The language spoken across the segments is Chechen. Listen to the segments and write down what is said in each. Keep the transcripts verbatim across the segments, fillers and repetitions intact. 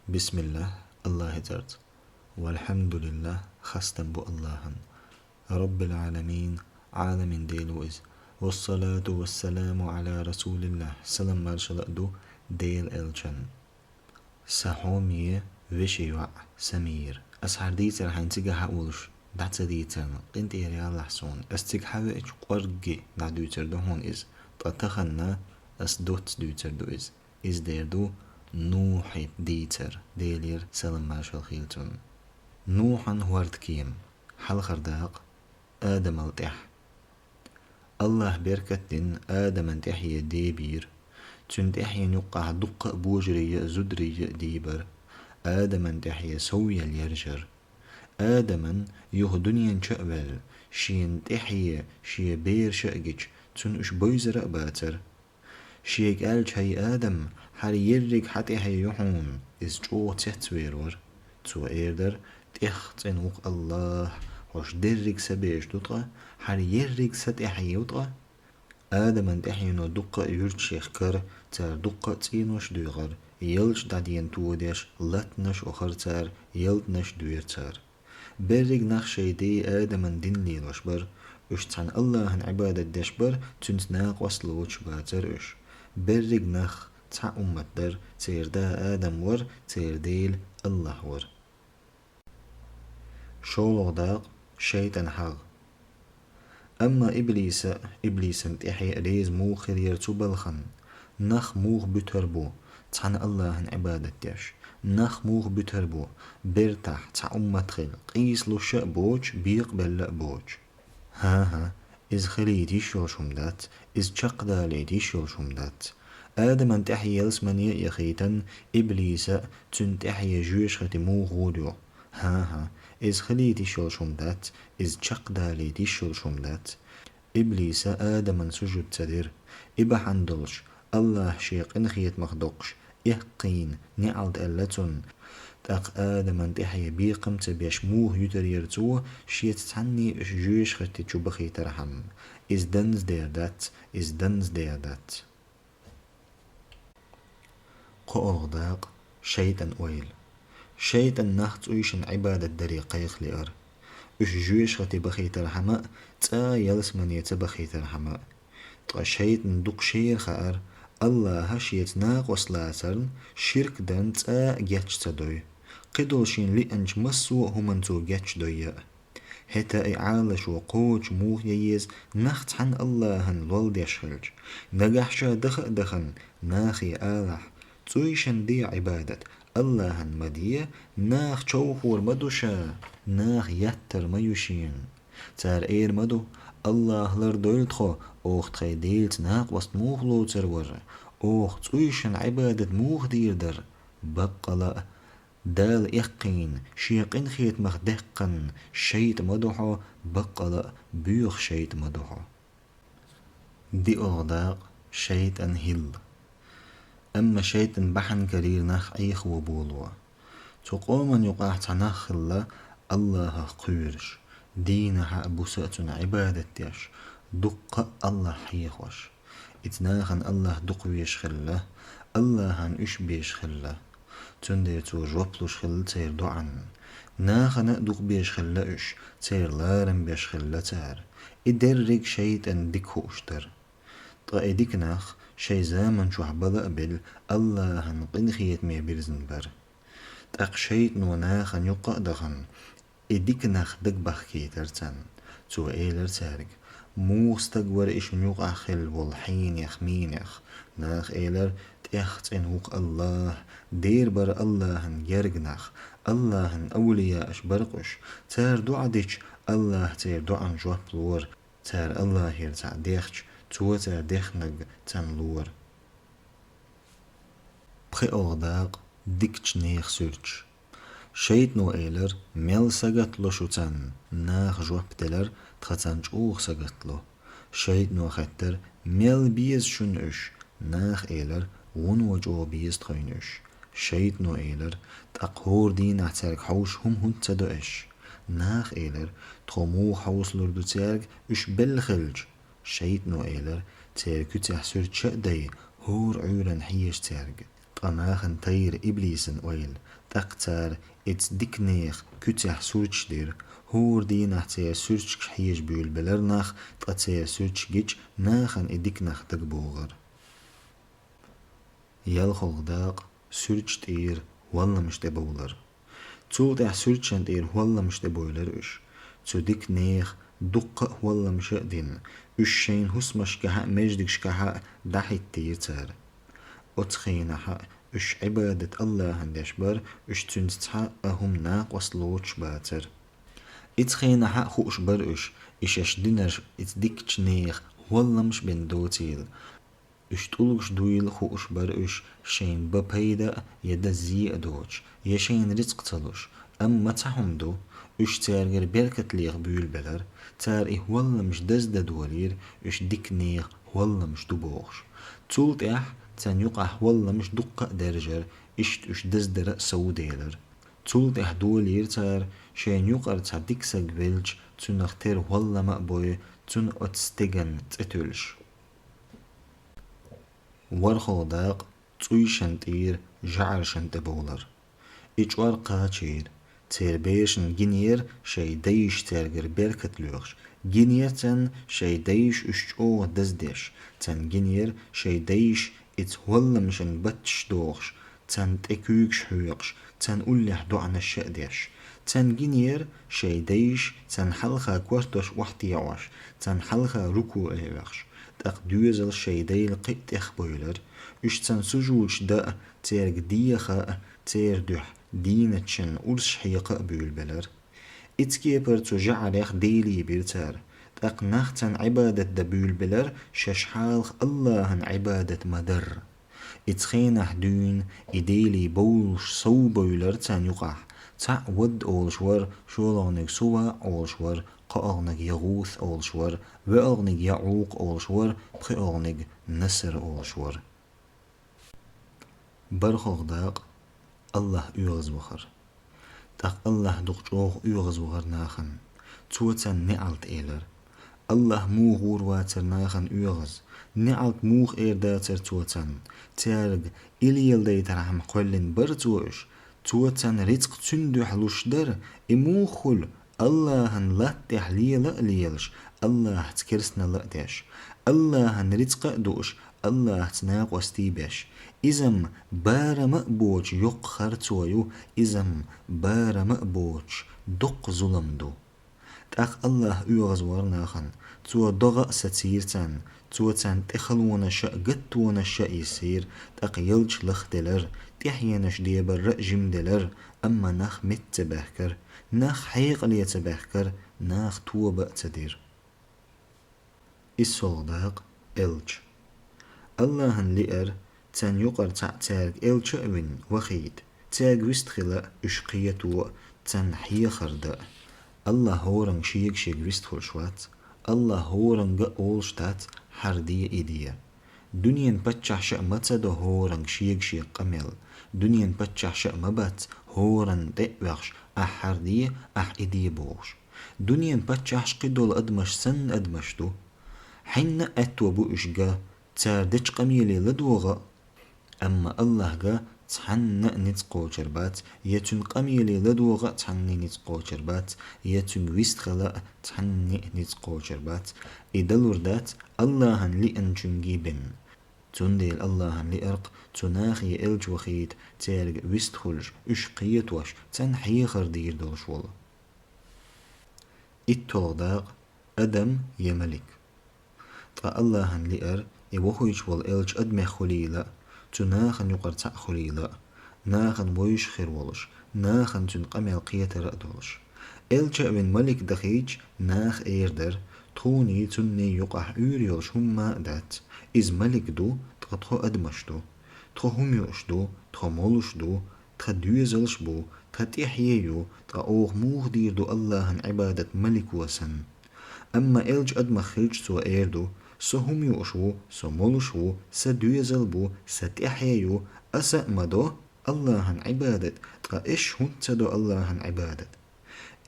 Бисмиллах, Аллахьа цӀарца. Валхьамдулиллах, хастам бу Аллахьан. Раббил Ӏаламин, Ӏаламийн Дела ву Иза. Вассалату вассаламу Ӏала расулиллах, салам маршалла а ду Делан элчан. Сан хьоме вешин йоӀ Самир. Ас хьара дийцар хьайна цигахь а волуш дӀа ца дийцарна, къинтӀера ялахь суна. Ас цига хьавеача, кӀорггера дӀадуьйцур ду хьуна иза, ткъа тахана ас доцца дуьйцур ду иза. Иза дер ду Нухьан дийцар, Делера салам маршалла хуьлда цунна. Нухьан хӀордкема. Хьалхара дакъа. Адамал тӀаьхьа. Аллахьа беркат дина Адаман тӀаьхье дебийра. Цуьнан тӀаьхьенна юккъехь дуккха а божарий а, зударий а дийбира. Адаман тӀаьхье сов яла яржара. Адаман юха дуьнен чу а ваьлла, шена тӀаьхье шен бераша а гича, цунна уьш бевзар а бацара. Шега аьлча: «ХӀай Адам, хьара ерриг хьан тӀаьхье ю хьуна», иза чӀогӀа цецвер вара. Цо эр дара: «ТӀех цӀена ву-кх Аллахь, хьо-ш дерриг сан бераш ду ткъа, хьара ерриг сан тӀаьхье ю ткъа». Адаман тӀаьхьено дуккха а юьрташ яхкара, цара дуккха а цӀенош а доьхура, ялташ дӀадена тодеш, латтанаш а охура цара, ялтанаш а доьру цара. Берриг нах шайн ден Адаман дин лелош бара. Уьш цхьана Аллахьан Ӏибадат деш бара, цуьнца накъост лоцуш бацара уьш. Берриг нах цхьа уммат дара, церан да Адам вара, церан Дела Аллахь вара. ШолгӀа дакъа. ШайтӀан хьагӀ. Амма Иблиса а, Иблисан тӀаьхье а реза муха хир яра цу балхана? Нах муха буьтур бу, цхьана Аллахьан Ӏибадат деш? Нах муха буьтур бу, бертахь цхьа уммат хилла, къийсалуш а боцуш, бекъабелла а боцуш? ХӀан-хӀа, иза хилийта йиш йолуш хӀума дац, иза чекхдалийта йиш йолуш хӀума дац. Адаман тӀаьхье ялсамане а яхийтина, Иблиса а, цуьнан тӀаьхье жоьжахати муха гӀур ю? ХӀан-хӀа, иза хилийта йиш йолуш хӀума дац, иза чекхдалийта йиш йолуш хӀума дац. Иблиса Адаман сужуд ца дира. И бахьана долуш, Аллахь шен къинхетамах доккхуш, эккхийна, неӀалт аьлла цунна. ТӀаккха Адаман тӀаьхье бекхам ца беш муха юьтур яра цо, шеца цхьанне уьш жоьжахати чу бахийтархьама? Иза данза дер дац, иза данза дер дац. КхоалгӀа дакъа. ШайтӀан ойла. ШайтӀан нах цӀуйшинна Ӏибадат даре кхайкхалеара. Уьш жоьжахати бахийтархьама а, цкъа а ялсамане ца бахийтархьама а. Ткъа шайтӀана дукха шера хаьара, Аллахьа шеца накъост лацарна, ширк дарна цкъа а геч ца дой. Кхидолу шена лиъначу массо а хӀуманна цо гечдойя а. ХӀета и Ӏалашо кхочуш муха ян еза, нах цхьана Аллахьан лол деш хилча? Нагахь ша даха а дахана, нахе алахь: «ЦӀуйшинна де Ӏибадат, Аллахьан ма де, нах човхор ма ду ша, нах еттар ма ю шена». Цара эр ма ду: «Аллахь лардойла тхо, оха тхайн Делаца накъост муха лоцур вара? Оха цӀуйшинна Ӏибадат муха дийр дара?» Баккъала а, Дала эккхийна, шен къинхетамах даьккхина шайтӀа ма ду хьо, баккъала а, боьха шайтӀа ма ду хьо. ДиъалгӀа дакъа. ШайтӀан хӀилла. Амма шайтӀан бахьана карийра нах Ӏехо боло. Цу къоман юкъахь цхьа нах хилла Аллахьах кхоьруш, дийнахьа а, буса а цунна Ӏибадат деш, дуккха а Аллахь хьехош. Иза нахана Аллахь дукха везаш хилла, Аллахьан уьш безаш хилла. Цундела цо жоп луш хилла церан доӀанна. Нахана а дукха безаш хилла уьш, церан ларам беш хилла цара. И дерриг шайтӀан дика хууш дара. Ткъа и дика нах шайн заман чохь бала а белла, Аллахьан къинхетаме бирзина бара. ТӀаккха шайтӀано нахана юккъа а дахана, и дика нах дагабахкийтара царна. Цо элира цаьрга: «Муха стаг вара и шуна юкъахь хилла волу хьенех, мийнех?» Наха элира: «ТӀех цӀена ву-кх Аллахь, дера бара Аллахьан герга нах, Аллахьан авлияаш бара-кх уьш. Цара доӀа дича, Аллахь церан доӀанна жоп лора. Цара Аллахьера цхьаъ дехча, Цо цара дехнарг царна лора». ПхоьалгӀа дакъа. Дикачу нехан суьрташ. ШайтӀано элира: «Мел сагатло шу царна?» Наха жоп делира: «Тхан царна чӀогӀа сагатло». ШайтӀано хаьттира: «Мел беза шуна уьш?» Наха элира: «ВӀуно чӀогӀа беза тхайна уьш». ШайтӀано элира: «ТӀаккха хӀора дийнахь цаьрга хьовсуш хӀума хӀунда ца до аша?» Наха элира: «Тхо муха хьовсалур ду цаьрга, уьш белла хилча?» ШайтӀано элира: «Церан куьцехь суьрташ а дай, хӀора Ӏуьйранна хьежа цаьрга». Ткъа нахана тайра иблисан ойла, тӀаккха цара эцу диканехан куьцехь суьрташ дира. ХӀора дийнахь церан суьрташка хьежа буьйлабелира нах, ткъа церан суьрташ гича нахана и дика нах дагабогӀура. ЯлхолгӀа дакъа: суьрташ тӀера хӀолламаш тӀебовлар. Цул тӀаьхьа суьрташна тӀера хӀолламаш тӀебовлар уьш. Цу диканехан дуккха а хӀолламаш а дина, уьш шайна хӀусамашкахьа а, маьждигашкахьа а дӀахӀиттийра цара. Оцу хенахьа а уьш Ӏибадат АллахӀана деш бара, уьш Цуьнца цхьа а хӀума накъост лоцуш бацара. Ицу хенахьа а хууш бара уьш, и шаьш динарш ицу дикачу нехан хӀолламаш бина доцийла. Уьш тӀулгаш дуйла хууш бара уьш, шайна бан пайда а, я дан зе а доцуш, я шайна рицкъ ца луш. Амма цхьа хӀума ду, уьш цаьргара беркат леха буьйлабелира, цара и хӀолламаш даздан долийра, уьш диканехан хӀолламаш ду бохуш. Цул тӀаьхьа царна юкъахь хӀолламаш дуккха а даьржира, иштта уьш даздара а сов делира. Цул тӀаьхьа долийра цара, шайна юкъара цхьа дика саг велча, цунах тера хӀоллам а бой, цунна оцу стеган цӀе туьллуш. ВорхӀалгӀа дакъа: цӀуйшна тӀера жӀарашна тӀебовлар. И чӀор кхачийра. Церан берашна гинера шайн дайша цаьргара беркат лоьхуш, гинера царна шайн дайша уьш чӀогӀа даздеш, царна гинера шайн дайша ицу хӀолламашна батташ дохуш, царна тӀе куьйгаш хьоькхуш, царна уллехь доӀанаш а деш. Царна гинера шайн дайша царна хьалха кортош охьатаьӀош, царна хьалха рукуӀе оьхуш, тӀаккха доьзалш шайн Дела кхин а тӀехбовлар, уьш царна сужудаш дан а, цаьрга деха а, церан дуьхьа дийначун урсаш хьекха а буьйлабелира. Ицу кепара цу жӀарех Деле бира цара, тӀаккха нах царна Ӏибадат дан буьйлабелира, шаьш хьалха АллахӀана Ӏибадат ма-дарра. Ицу хенахь дуьйна и Деле бовлуш сов бовлар царна юкъахь. ЦаӀ Вад олуш вара, шолгӀаниг Сува олуш вара, кхоалгӀаниг ЯгӀус олуш вара, воьалгӀаниг ЯӀукъ олуш вара, пхоьалгӀаниг Наср олуш вара. БархӀалгӀа дакъа: АллахӀ оьгӀазвахар. ТӀаккха АллахӀ дукха чӀогӀа оьгӀазвахар нахана. Цо царна неӀалт элира. АллахӀ муха гӀур вацара нахана оьгӀаз? НеӀалт муха эр дацара Цо царна? Цаьрга и леладайтархьама кхоьллина бара Цо уьш? Цо царна рицкъ Цуьнан дуьхьа луш дара? И муха хуьлу? АллахӀан латта тӀехь лела а лелаш, АллахӀца керстанал а деш, АллахӀан рицкъа а дууш, АллахӀца накъостий беш. Иза-м барам а боцуш йоккха харцо ю, иза-м барам а боцуш доккха зулам ду. ТӀаккха АллахӀ оьгӀазвахар нахана, Цо догӀа а сацийра царна, Цо царна тӀе халонаш а, гаттонаш а йисийра, тӀаккха ялташ лахделира, тӀаьхьенаш дебар а жимделира, амма нах меца ца баьхкара, нах хьекъале ца баьхкара, наха тоба а ца дира. ИссолгӀа дакъа: элча. АллахӀана лиира, царна юкъара цхьаъ цаьрга элча а вина, вахийта, цаьрга вистхила а, уьш кхето а, царна хьехар дан а. АллахӀ хӀоранга шега-шега вистхуьлуш вац, АллахӀ хӀоранга а олуш дац: хьара де, и де. Дуьненан паччахьаша а ма ца до хӀоранга шега-шега къамел, дуьненан паччахьаша а ма бац хӀоранна тӀе а оьхуш: ахь хьара де, ахь и де бохуш. Дуьненан паччахьаш кхидолу адамаш санна адамаш ду. Хьенна а аьтто бу уьш ган, цара дечу къамеле ладогӀа а. Амма АллахӀ ган цхьанна а ницкъ кхочур бац, я Цуьнан къамеле ладогӀа а цхьанна а ницкъ кхочур бац, я Цуьнга вистхила а цхьанна а ницкъ кхочур бац. И далур дац АллахӀана лиъначуьнга бен. Цундела АллахӀана лиарх Цу нахе элча вахийта, цаьрга вистхуьлуш, уьш кхетош, царна хьехар дийр долуш волу. ИттолгӀа дакъа: адам я малик. Ткъа АллахӀана лиара, и вохуьйтуш волу элча адамех хуьлийла а, цу нахана юкъара цхьаъ хуьлийла а, нахана вевзаш хир волуш, нахана цуьнан къамел кхетар а долуш. Элча а вина малик дахийча, наха эр дара: тхуний, цунний юкъахь Ӏуьйре йолуш хӀумма а дац. Иза малик ду, ткъа тхо адамаш ду. Тхо хӀума юуш ду, тхо молуш ду, тхан доьзалш а бу, тхан тӀаьхье а ю, ткъа оха муха дийр ду АллахӀана Ӏибадат малико санна? Амма элча адамах хилча, цо эр ду: со хӀума юуш ву, со молуш ву, сан доьзал а бу, сан тӀаьхье а ю, аса а ма до АллахӀана Ӏибадат, ткъа эш хӀунда ца до АллахӀана Ӏибадат?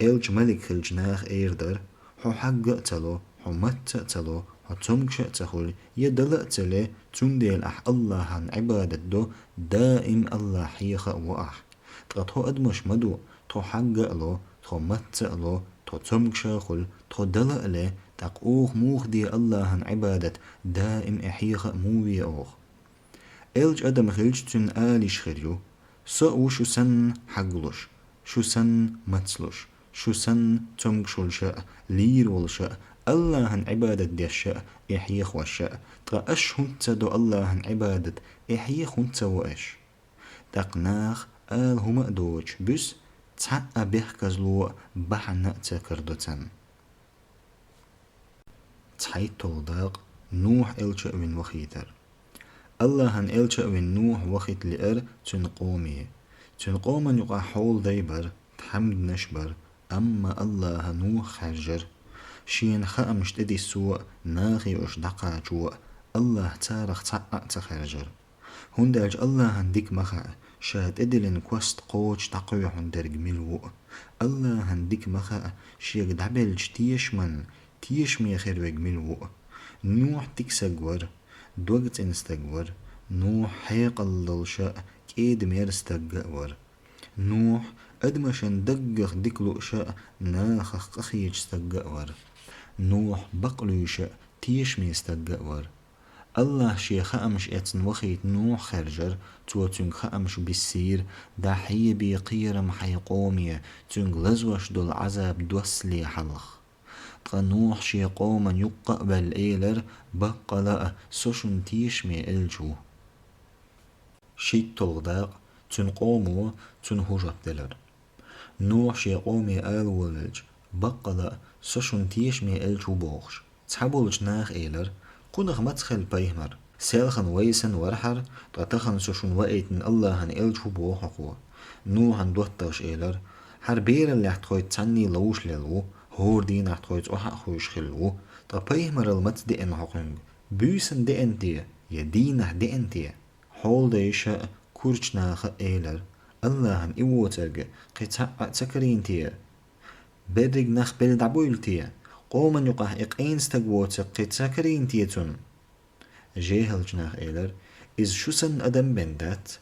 Элча малик хилча, наха эр дара: хьо хьагга а ца ло, хьо мацца а ца ло, Хьо цомгуш а ца хуьлу, я дала а ца ле, цундела ахь АллахӀан Ӏибадат до, даим АллахӀ хьеха а ву ахь. Ткъа тхо адамаш ма ду, тхо хьагга а ло, тхо мацца а ло, тхо цомгуш а хуьлу, тхо дала а ле, тӀаккха оха муха де АллахӀан Ӏибадат, даим и хьеха а муха ве оха? Элча адам хилча, цуьнан ала йиш хир ю: «Со а ву шу санна хьагулуш, шу санна мацлуш, шу санна цомгуш волуш а, лийр волуш а, АллахӀан Ӏибадат деш а, и хьехош а, ткъа аш хӀунда ца до АллахӀан Ӏибадат, и хьеха хӀунда ца ву аш?» ТӀаккха наха ала хӀума а доцуш буьсу, цхьа а бехказло а, бахьана а ца карадо царна. ЦхьайтталгӀа дакъа: Нухь элча а вина вахийтар. АллахӀан элча а вина Нухь вахийта лиара цуьнан къоме. Цуьнан къоман юкъахь хьолдай бара, тхьамданаш бара, амма АллахӀа Нухь хаьржара. Шена хаамаш тӀедиссо а, нахе уьш дӀакхачо а, АллахӀа царах цхьаъ а ца хаьржара. ХӀунда аьлча АллахӀан дика ма хаьа, ша тӀедиллина кост кхочуш дӀакхоьхьун дерг мила ву а. АллахӀан дика ма хаьа, шега дӀабеллачу тешаман тешаме хир верг мила ву а. Нухь дика стаг вара, дог цӀена стаг вара. Нухь хьекъал долуш а, кӀеда-мерза стаг а вара. Нухь адамашна даггах дика лууш а, нахах къахеташ стаг а вара. Нухь бакълуьйш а, тешаме стаг а вара. АллахӀа шен хаамаш эцна вахийта Нухь хаьржара, цо цуьнга хаамаш биссийра: «ДӀахьеба кхерам хьайн къоме, цуьнга лазош долу Ӏазап доссале хьалха». Ткъа Нухь шен къоман юккъа а ваьлла элара: «Баккъала а, со шуна тешаме элча ву». ШийтталгӀа дакъа: Цуьнан къомо цунна хӀун жоп делара. Нухь шен къоме ала волавелча: «Баккъала а, со шуна тешаме элча ву», – бохуш, цхьаболчу наха элара: «Кхунах маца хилла пайхамар? Селхана вай санна вара хьара, ткъа тахана со шуна ваийтина АллахӀан элча ву», – боху хьо-кх. Нухьан доттагӀаша элара: «Хьара бераллехь тхоьца цхьаьний ловш лелла ву, хӀора дийнахь тхоьца охьа а хуьйшуш хилла ву, ткъа пайхамаралла маца деана хьо кхуьнга? Буьйсанна деана те, я дийнахь деана те?» Хьолдайша а, курачу наха а элара: «АллахӀан и воцург кхин цхьаъ а ца карийна те? Берриг нах белла дӀабуйла те? Къоман юкъахь и къена стаг воцург кхин ца карийна те цунна?» ЖехӀалчу наха элара: «Иза шу санна адам бен дац».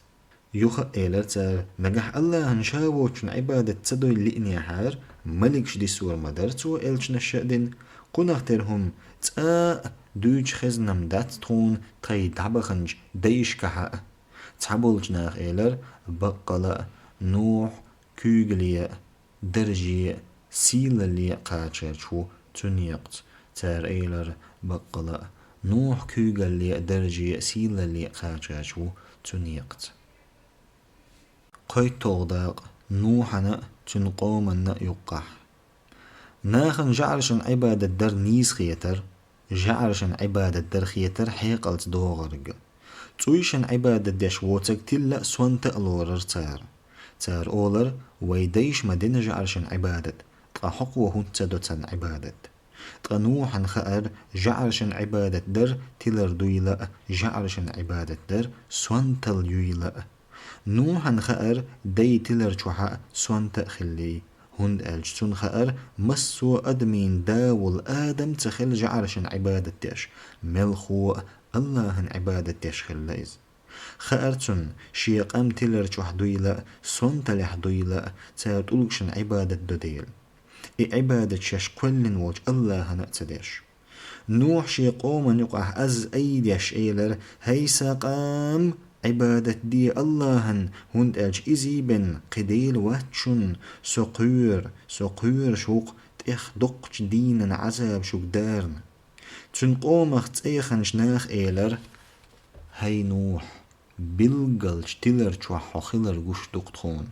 Юха а элара цара: «Нагахь АллахӀан ша воцчунна Ӏибадат ца дойла лиънехьара, маликаш диссор ма дара цо элчанаш а дина. Кхунах тера хӀума цкъа а дуьйцуш хезна-м дац тхуна тхайн дӀабаханчу дайшкахьа а». Цхьаболчу наха элара: «Баккъала а, Нухь куьйгалле а, дарже а, сийлалле а кхачарч ву цу некъаца». Цара элара: «Баккъала а, Нухь куьйгалле а, дарже а, сийлалле а кхачарч ву цу некъаца». КхойтталгӀа дакъа: Нухьана а, цуьнан къоманна а юккъахь. Нахана жӀарашан Ӏибадат дар нийса хетара, жӀарашан Ӏибадат дар хетара хьекъалца догӀург. ЦӀуйшан Ӏибадат деш воцург тилла а, сонта а лорара цара. Цара олара: «Вай дайша ма дина жӀарашан Ӏибадат, ткъа хӀокхо хӀунда ца до царна Ӏибадат?» Ткъа Нухьана хаьара, жӀарашан Ӏибадат дар тилар дуйла а, жӀарашан Ӏибадат дар сонталла юйла а. Нухьана хаьара, дай тилар чохь а сонта а хиллий, хӀунда аьлча цунна хаьара, массо а адамийн да волу Адам ца хилла жӀарашан Ӏибадат деш, мелхо а АллахӀан Ӏибадат деш хилла иза. Хаьара цунна, шен къам тилар чохь дуйла а, сонталлехь дуйла а, цара тӀулгашна Ӏибадат до дела. И Ӏибадат шаьш кхоьллина волчу АллахӀана а ца деш. Нухь шен къоман юкъахь аз айдеш элара: «ХӀай сан къам, Ӏибадат де АллахӀан, хӀунда аьлча изий бен кхин Дела вац шуна, со кхоьру, со кхоьруш ву-кх тӀех дуккхачу дийнан Ӏазаба шуьга дарна». Цуьнан къомах цӀе яханчу наха элара: «ХӀай Нухь, билгалчу тилар чохь хьо хилар гуш ду-кх тхуна».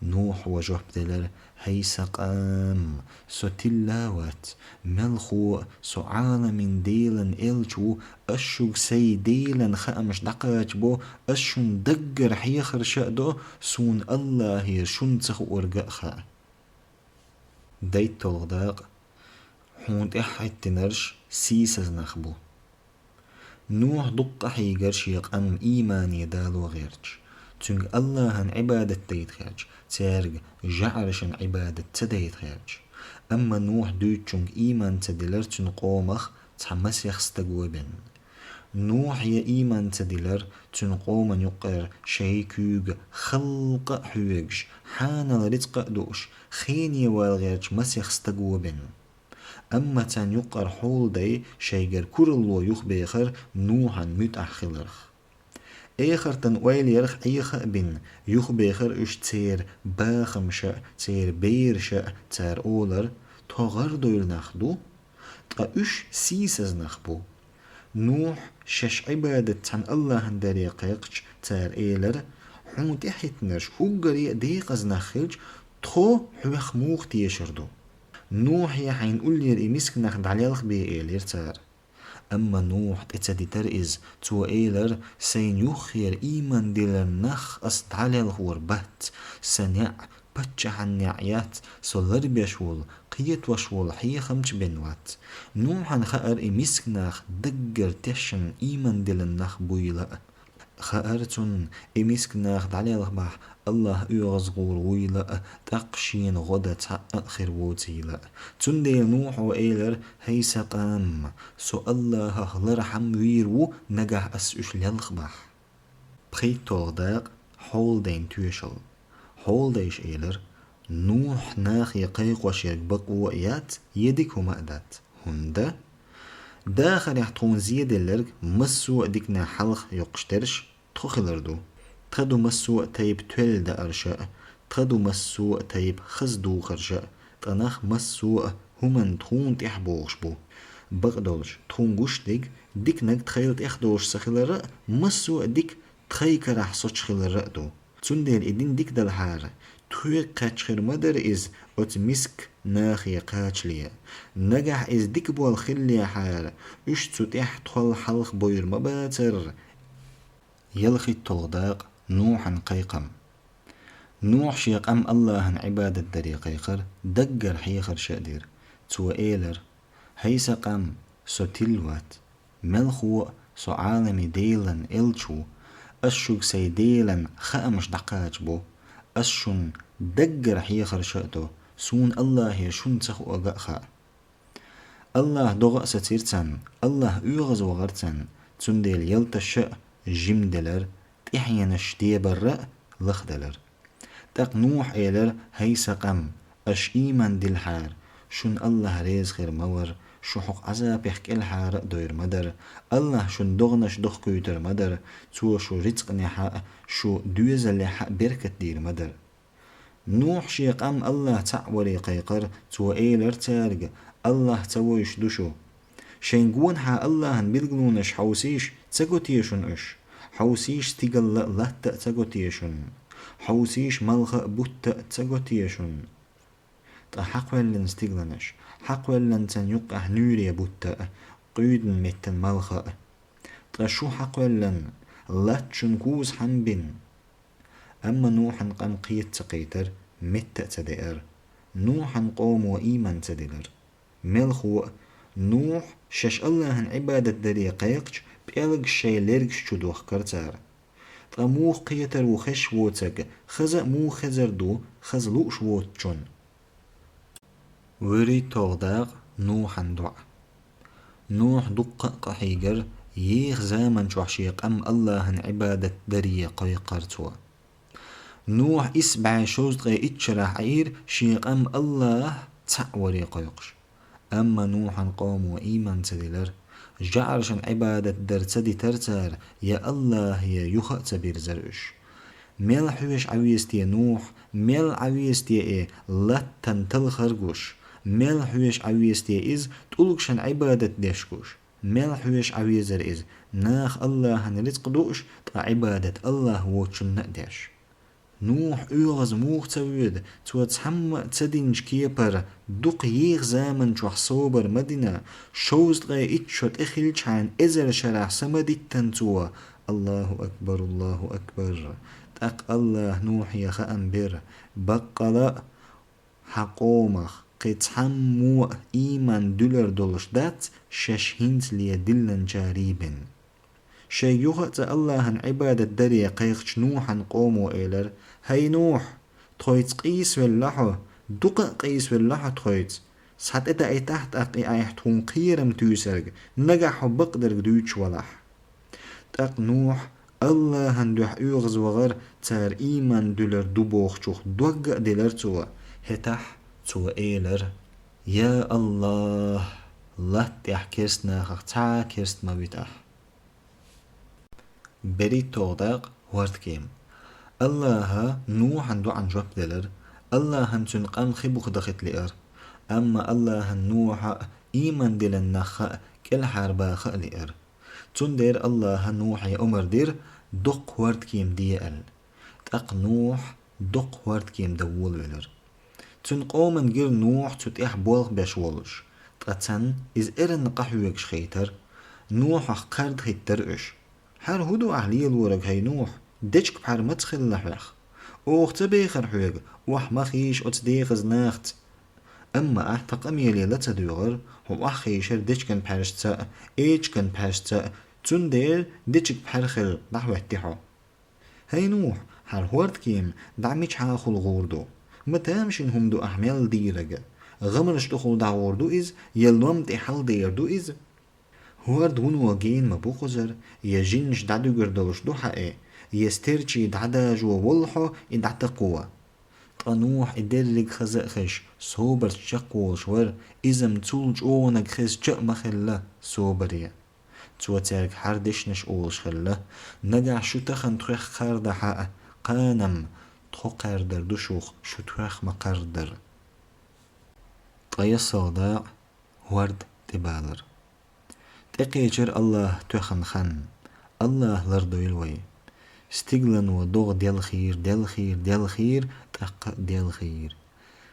Нухьа жоп делара: «ХӀай сан къам, со тилла а вац, мелхо а со Ӏаламийн Делан элча ву, ас шуьга сайн Делан хаамаш дӀакхачабо, ас шуна даггара хьехарш а до, суна АллахӀера шуна ца хуург а хаьа». ДайтталгӀа дакъа: «Хьуна тӀаьхьахӀиттинарш сийсаза нах бу». Нухь дуккха къахьийгара шен къам иймане дало гӀерташ, цуьнга АллахӀан Ӏибадат дайта гӀерташ, цаьрга жӀарашан Ӏибадат ца дайта гӀерташ. Амма Нухь дуьйцучуьнга ийман ца дилара цуьнан къомах цхьа масех стаг ву бен. Нухье ийман ца дилар, цуьнан къоман юккъера шайн куьйга халкъ а хьоьгуш, хьанал рицкъа а дууш, хене вала гӀерташ масех стаг ву бен. Амма царна юккъера хьолдай шайгара куралло юхабехар Нухьан муьтӀахь хиларх. Эхартан ойла ярх Ӏеха а бина, юхабехар уьш церан бахамаша а, церан бераша а, цара олар: «Тхо гӀардойла нах ду, ткъа уьш сийсаза нах бу». Нухь шаьш Ӏибадат цхьана АллахӀан даре кхайкхича, цара элира: «Хьуна тӀехӀиттинарш уггаре а декъаза нах хилча, тхо хьох муха тешар ду?» «Нухье хьайна уллера и миска нах дӀалелхабе», — элира цара. Амма Нухь тӀе ца дитара иза, цо элира: «Сайна юххера ийман диллина нах ас дӀалелхор бац, сан неӀ паччахьан неӀ яц, со ларбеш волу, кхетош волу хьехамча бен вац». Нухьан хаьара и миска нах даггара тешна ийман диллина нах буйла а. Хаьара цунна, и миска нах дӀалелхабахь, АллахӀ оьгӀазгӀур вуйла а, тӀаккха шена гӀо дан цхьаъ а хир воцийла а. Цундела Нухьо элира: «ХӀай сан къам, со АллахӀах лархьам вийр ву, нагахь ас уьш лелхабахь». ПхийтталгӀа дакъа. Хьолдайн тоьшалла. Хьолдайша элира: «Нухь нахе кхайкхош ерг бакъо а яц, я дика хӀума а дац. ХӀунда? Дахарехь тхуна зеделларг массо а диканехь хьалха йоккхуш дерш тхо хилар ду. Тхан ду массо а тайпа тоьлла даарша а, тхан ду массо а тайпа хаза духарша а, ткъа нах массо а хӀуманна тхуна тӀехь бохуш бу. Бакъдолуш, тхуна гуш дерг диканиг тхайла тӀехдолуш ца хилар а, массо а дика тхайн карахь соцуш хилар а ду. Цундела и дин дика далахьара, тхоьга кхаьчна хир ма дара иза оцу миска нахе кхачале. Нагахь иза дика болу хиллехьара, уьш цу тӀехь тхол хьалха бойр ма бацара». ЯлхитталгӀа дакъа. Нухьан кхайкхам. Нухь шен къам АллахӀан Ӏибадат даре кхайкхар даггара хьехарша а дира. Цо элира: «ХӀай сан къам, со тилла вац. Мелхо а со Ӏаламийн Делан элча ву. Ас шуьга сайн Делан хаамаш дӀакхачабо. Ас шуна даггара хьехарша а до, суна АллахӀе шуна ца хуург а хаьа. АллахӀ догӀа а сацийра царна, АллахӀ оьгӀазвахара царна, цундела ялташа а жимделира, тӀаьхьенаш дебарра а лахделира». ТӀаккха Нухь элира: «ХӀай сан къам, аша ийман диллахьара, шуна АллахӀ реза хир ма вара, шу хӀокху Ӏазапех кӀелхьара а дойр ма дара, АллахӀ шуна догӀанаш дохкуьйтур ма дара, Цо шу рицкъанехьа а, шу доьзалехьа а беркат дийр ма дара». Нухь шен къам АллахӀ цхьаъ варе кхайкхар, цо элира цаьрга: «АллахӀ ца вевзаш ду шу. Шайн гонахьа АллахӀан билгалонаш хьовсийша, ца го те шуна уьш? Хьовсийша, стигалла а, латта а ца го те шуна? Хьовсийша, малха а, бутта а ца го те шуна?» Ткъа хьакхоьллина стигаланаш, хьакхоьллина царна юккъехь нуьйре бутта а, къуьйдина меттан малха а. Ткъа шу хьакхоьллина, латта шуна кузахьа бина. Амма Нухьан къам кхета ца кхийтара, метта а ца деара. Нухьан къомо ийман ца дилара. Мелхо а, Нухь шаьш АллахӀан Ӏибадат даре кхайкхича, пӀелгаш шайн лергаш чу дохкара цара. Ткъа муха кхетар ву хезаш воцург, хаза а муха хезар ду хаза лууш воцучунна? ВуьрхӀитталгӀа дакъа. Нухьан доӀа. Нухь дуккха а къахьийгара, еха заман чохь шен къам АллахӀан Ӏибадат даре кхойкхара цо. Нухь исс бӀе шовзткъе итт шарахь Ӏийра шен къам АллахӀ цхьаъ варе кхойкхуш. Амма Нухьан къомо ийман ца дилара, жӀарашна Ӏибадат дар ца дитара цара, я АллахӀе юха а ца бирзара уьш. Мел хьоьжуш Ӏан веза те Нухь, мел Ӏан веза те и латтан талхар гуш, мел хьоьжуш Ӏан веза те иза тӀулгашна Ӏибадат деш гуш, мел хьоьжуш Ӏан везара иза наха АллахӀан рицкъ дууш, ткъа Ӏибадат АллахӀ воцучунна а деш. Нухь оьгӀаз муха ца воьду, цо цхьамма а ца динчу кепара дукха еха заман чохь собар ма дина, шовзткъе итт шо тӀехилчхьана эзар шарахь са ма диттина цо. АллахӀу акбар, АллахӀу акбар! ТӀаккха АллахӀа Нухье хаам бира: баккъала а, хьан къомах кхин цхьаммо а ийман дуьллур долуш дац, шаьш хӀинцале диллинчарий бен. Шайга юха а цкъа АллахӀан Ӏибадат даре кхайкхачу Нухьан къомо элира: «ХӀай Нухь, тхоьца къийсавелла хьо, дукха а къийсавелла хьо тхоьца. Схьа тӀедаийтахьа тӀаккха и айхьа тхуна кхерам туьйсург, нагахь хьо бакъдерг дуьйцуш валахь. ТӀаккха Нухь АллахӀан дуьхьа оьгӀазвахар, цар ийман дуьллур ду бохучух догга а диллар цо. ХӀетахь цо элар: «Я АллахӀ, латта тӀехь керста нахах цхьа а керста ма вита ахь». БерхӀитталгӀа дакъа, хӀордкема. АллахӀа Нухьан доӀан жоп делар. АллахӀан цуьнан къам хи буха дахийта лиар. Амма АллахӀан Нухьа а, ийман диллина нахха а кӀелхьарбаха а лиар. Цундела АллахӀа Нухье омра дира, доккха хӀордкема де аьлла. ТӀаккха Нухь доккха хӀордкема дан волавелира. Цуьнан къомана гира Нухь цу тӀехь болх беш волуш, ткъа царна иза эрна къахьоьгуш хетара. Нухьах кхарда хӀиттара уьш: «ХӀара хӀун ду ахь лелориг, хӀай Нухь? Дечиг-пхьар маца хилла хьох? Оха ца бехара хьоьга, охьа ма хийша оцу декъаза нахаца. Амма ахь тхан къамеле ла ца доьгӀара, хьо охьахийшара дечиган пхьаьршца а, эчиган пхьаьршца а, цундела дечиг-пхьар хилла дӀахӀоьттира хьо». «ХӀай Нухь, хьан хӀордкема дӀа мичахьа хула гӀур ду? Ма тамашийна хӀума ду ахь мел дийриг. ГӀамаршна тӀехула дӀагӀур ду иза, я лом тӀе хьалдер ду иза? ХӀорда вуно гена ма бу кхузара, я жинаш дӀадуьгур долуш ду хьан и, я стерчий дӀадажо воллу хьо и дӀатакхо». Ткъа Нухь и дерриг хаза а хезаш, собарца чекхволуш вара, иза-м цул чӀогӀаниг хезча а ма хилла собаре. Цо цаьрга хӀара дешнаш олуш хилла: «Нагахь шу тахана тхох кхардахь а, кхана-м тхо кхаьрдар ду шух, шу тхох ма кхардара». Ткъа ялхалгӀа дакъа, хӀорда тӀебалар. ТӀекхечира АллахӀ тоьхна хан. АллахӀа лардойла вай. Стигалан ван догӀа делхийра, делхийра, делхийра, тӀаккха а делхийра.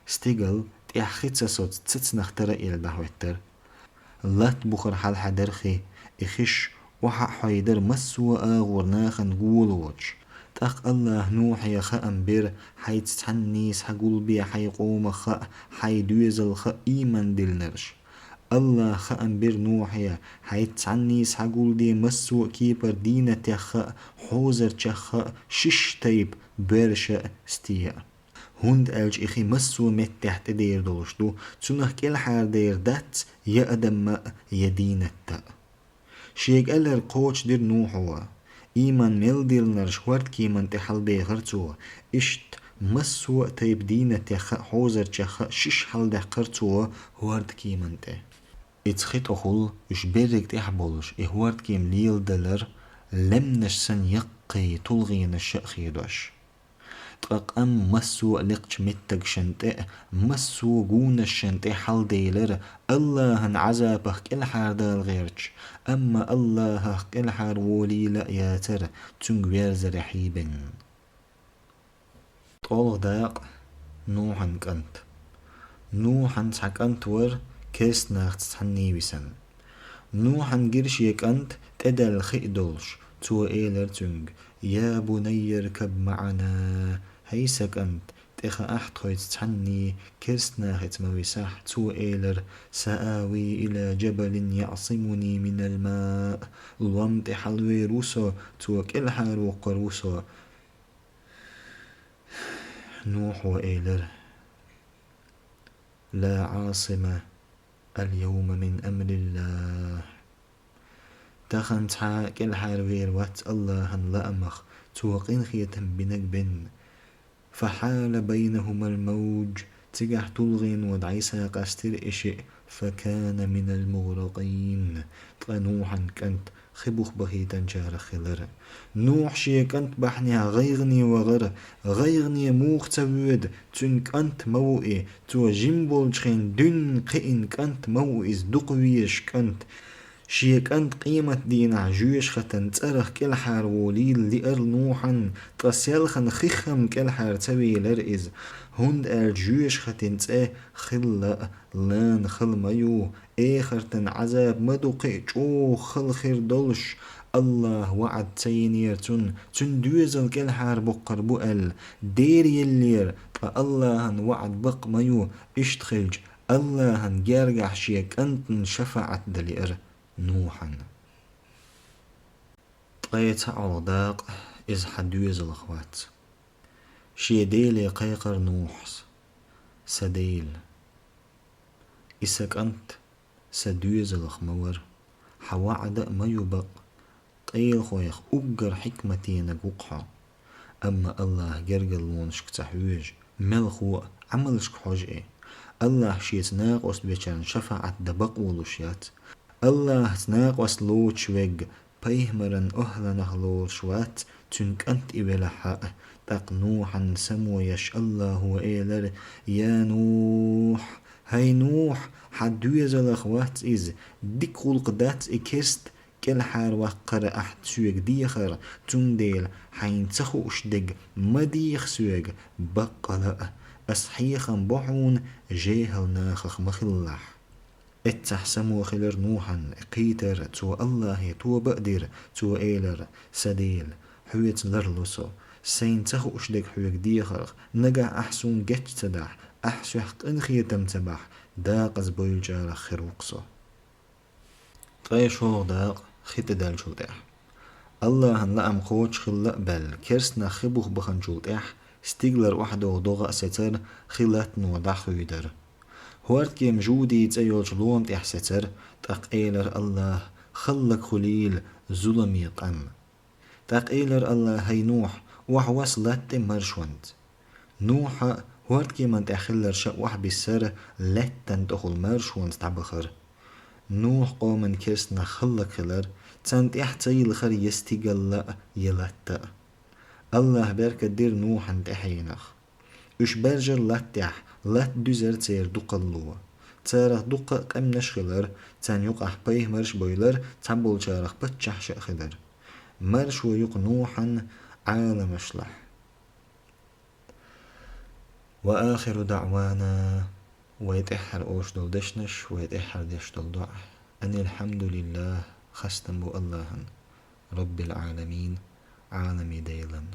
Стигал тӀехь хи ца соцу цецнах тара а елла дӀахӀоьттира. Латта бухара хьалхьаьдара хи, и хиш охьа а хьойдара массо а агӀор нахана гулвоцуш. ТӀаккха АллахӀа Нухье хаам бира, хьайца цхьанне схьагулбе хьайн къомах а, хьайн доьзалх а ийман диллинарш. АллахӀа хаам бира Нухье, хьайца цхьанне схьагулде массо а кепара дийнатех а, хьозарчех а, шишша тайпа боьрша а, сте а. ХӀунда аьлча и хи массо а меттехь тӀедер долуш ду, цунах кӀелхьардер дац я адам а, я дийнат а. Шега аьлларг кхочушдира Нухьо. Ийман мел диллинарш хӀордкеман тӀе хьалабехира цо, иштта массо а тайпа дийнатех а, хьозарчех а шишша хьалдаьккхира цо хӀордкеман тӀе. Ица хи тӀехула уьш берриг тӀехь болуш, и хӀордкема леладалар, лаьмнаш санна яккхий тулгӀенаш а хедош. Ткъа къам массо а лекхачу меттигашна тӀе а, массо а гонашна тӀе хьалделира, АллахӀан Ӏазапах кӀелхьардала гӀерташ, амма АллахӀах кӀелхьарволийла а яцара, цуьнга верзарехь бен. ТкъолгӀа дакъа, Нухьан кӀант. Нухьан цхьа кӀант вара, керста нахаца цхьанне висина. Нухьан гира шен кӀант тӀедаьлла хи а долуш, цо элира цуьнга: «Я бунайя ркаб маӀана, хӀай сан кӀант, тӀехаахь тхоьца цхьанне, керста нахаца ма висахь», цо элира: «Саави ила джабалин яӀсимуни минал маъ, лом тӀе хьалавер ву со, цо кӀелхьарвоккхур ву со». Нухьо элира: «Ла Ӏасима аль-явма мин амриллахӀ». Тахана цхьа а кӀелхьарвер вац АллахӀан лаамах, цо къинхетам бинарг бен. «Фахьала байнахумал мавдж», цигахь тулгӀено дӀасса къастира и шиъ, «факана минал мугӀракъин». Ткъа Нухьан кӀант хи бух бахийтинчарах хилира. Нухь шен кӀант бахьанехь гӀайгӀане вахара, гӀайгӀане муха ца воьду, цуьнан кӀант ма ву и, цо жима болчу хенахь дуьненна кхиъна кӀант ма ву иза, дукха везаш кӀант. Шен кӀант къематдийнахь жоьжахатин цӀарах кӀелхьарволийла лиара Нухьан, ткъа селхана хих-м кӀелхьара ца велира иза, хӀунда аьлча жоьжахатин цӀе хилла а, лана хала ма ю, эхартан Ӏазаб ма ду кхин а чӀогӀа хала хир долуш. АллахӀа ваӀад ца йинера цунна, цуьнан доьзал кӀелхьарбоккхур бу аьлла, дера еллера, ткъа АллахӀан ваӀад бакъ ма ю, иштта хилча, АллахӀан гергахь шен кӀантана шафаӀат дан лиара Нухьан. Ткъе цхьа олу дакъа, иза хьан доьзалх вац. Шен Деле кхайкхара Нухьас: «Сан Дела, И сан кӀант, сан доьзалх ма вар, хьан ваӀда а ма ю бакъ, къелахойх уггар хьикматенаг ву-кх хьо. Амма АллахӀ гергарлонашка ца хьоьжу, мелхо а, Ӏамалшка хьожу и. АллахӀ Шеца накъост вечарна шафаӀат дан бакъо луш яц. АллахӀаца накъост лоцуш верг пайхамаран охӀланах лоруш вац, цуьнан кӀант и велахь а. ТӀаккха Нухьан само еш АллахӀо элира: «Я Нухь, хӀай Нухь, хьан доьзалх вац иза, дика гӀуллакх дац и керст, кӀелхьарваккхар ахь соьга дехар, цундела хьайна ца хууш дерг ма деха соьга, баккъала а, ас хьехам бо хьуна, жехӀал нахах ма хилалахь». Эццахь само хилира Нухьан, кхийтира, цо АллахӀе тоба а дира, цо элира: «Сан Дела, хьоьца ларло со, сайна ца хууш дерг хьоьга дехарх, нагахь ахь суна геч ца дахь, ахь соьх къинхетам ца бахь, дакъаза бевллачарах хир ву-кх со». Ткъе шолгӀа дакъа, хи тӀедаьллачул тӀаьхьа. АллахӀан лаам кхочушхилла а баьлла, керст нах хи бух баханчул тӀаьхьа, стигалара охьадогӀу догӀа а сецара, хи латтано дӀахуьйдара. ХӀордкема Жуди цӀе йолчу лома тӀехь сецара, тӀаккха элира АллахӀа: «Хала хуьлийла зуламе къам». ТӀаккха элира АллахӀа: «ХӀай Нухь, охьаваса латта тӀе маршонца». Нухьа а, хӀордкеман тӀехь хилларша а охьабиссара лаьттан тӀехула маршонца дӀабахара. Нухь къоман керст нах хала хилар, царна тӀехь ца йилхира я стигалла а, я латта а. АллахӀа беркат дира Нухьан тӀаьхьенах. Уьш баьржира латтехь, латта дуьзира церан дукхалло. Царах дуккха а къаьмнаш хилар, царна юкъахь пайхамарш а бевлар, цхьаболчарах паччахьаш а хилар. Маршо ю-кх Нухьан Ӏаламашлахь. وآخر دعوانا, вай тӀаьххьара ош долу дешнаш, вай тӀаьххьара деш долу доӀа: أن الحمد لله, хастам бу АллахӀан, رب العالمين, Ӏаламийн Делан.